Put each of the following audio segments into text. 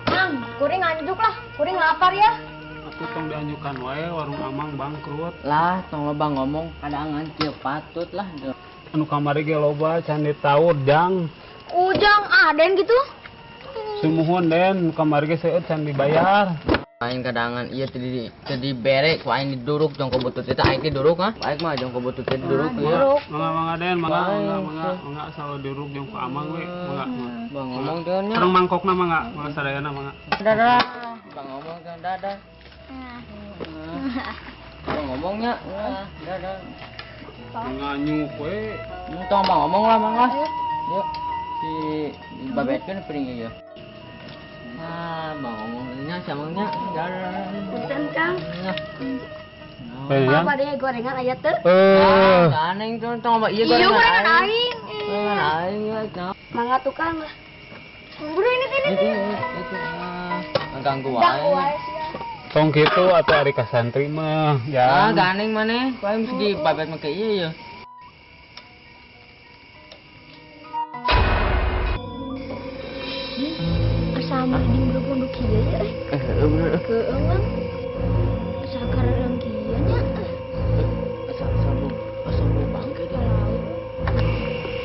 Mang, kuring nganjuk lah, kuring lapar ya. Atuh tong dianjukan wae warung Amang bangkrut. Lah, tong loba ngomong kadangan kieu patut lah. Anu kamari ge loba can ditaur jang. Ujang aden gitu. Sumuhun den, kamari ge seueur can dibayar. Aing kadangan ieu teu dibere ku aing diduruk jongko butut eta aing teh duruk ah. Aing mah jongko butut teh diduruk ieu. Mangga mangga den, mangga mangga mangga mangga asal diruk jongko Amang we, mangga. Bang ngomong teh nya. Sareng mangkokna mangga, mangga sadayana mangga. Dadah. Bang ngomong teh dadah. Bang ngomongnya, dadah. Nganyuk we. Tong bang ngomong lah mangga. Yuk si babetkeun piring ieu. Ah, bang ngomongnya samangnya dadah. Punten Kang. Eh, Apa deh gorengan aya teu? Eh, Ganeng tuh tong ba ieu Iya gorengan aing. Gorengan aing ya. Mangga tukang lah. Buru ini sini. Itu ganggu Dah wae. wae sia. Tong kitu atuh ari ka santri mah, Ah, jang. ganeng maneh, ku aing mesti dibabet make ieu ya. Asa merinding bulu punduk kieu ya euy. Eh, heueuh bener. Keung Mang. Asa kareung kieu nya. Asa asa bu, asa bu bangke dia.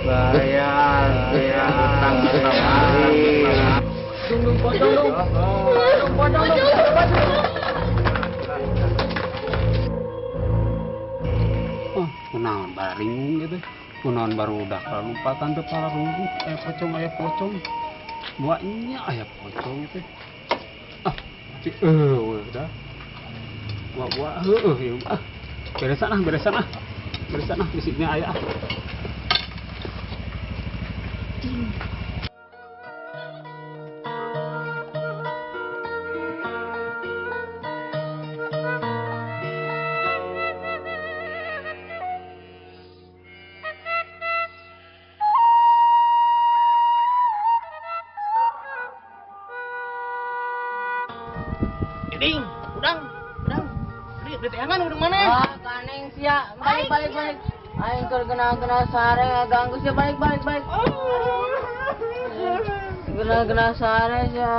Bayar, bayar utang kemari. Dung dung potong dong. Dung potong dong. Oh, kunaon baringung gitu. Kunaon barudak lompatan teh para rungguh aya pocong aya pocong. Buatnya aya pocong teh. Ah, ci eueuh dah. Wah heueuh ieu ah. Beresan ah, beresan ah. Beresan ah bisina aya ah. Ding, udang, udang. Di teangan udang mana? Ah, ganeng sia. Balik balik balik. Aing keur kena-kena sare ngaganggu sia balik balik balik. Kena-kena sare sia.